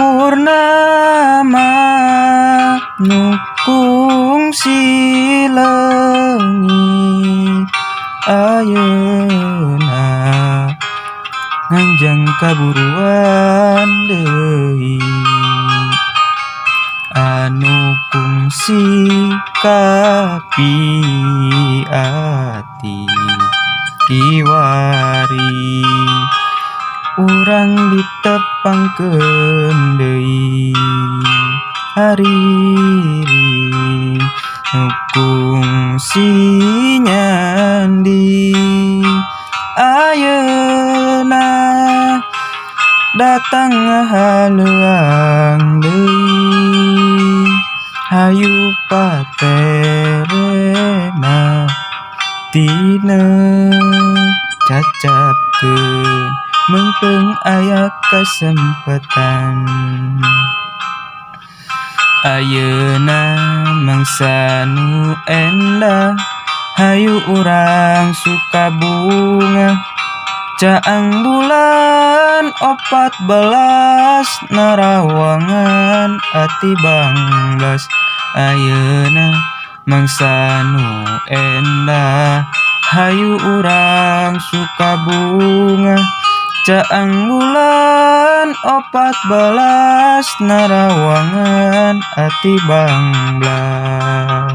Purnama nu kungsi leungit, ayeuna nganjang kaburuan deui. Anu kungsi kapi ati, kiwari urang ditepangkeun deui. Hariring nu kungsi nyandi, ayeuna datang ngahaleuang deui. Hayu paterena tine cacapkeun, meungpeung aya kasempetan. Ayeuna mangsa nu endah, hayu urang suka bungah. Caang bulan 14, narawangan ati banglas. Ayeuna mangsa nu endah, hayu urang suka bungah. Caang bulan 14, narawangan ati banglas.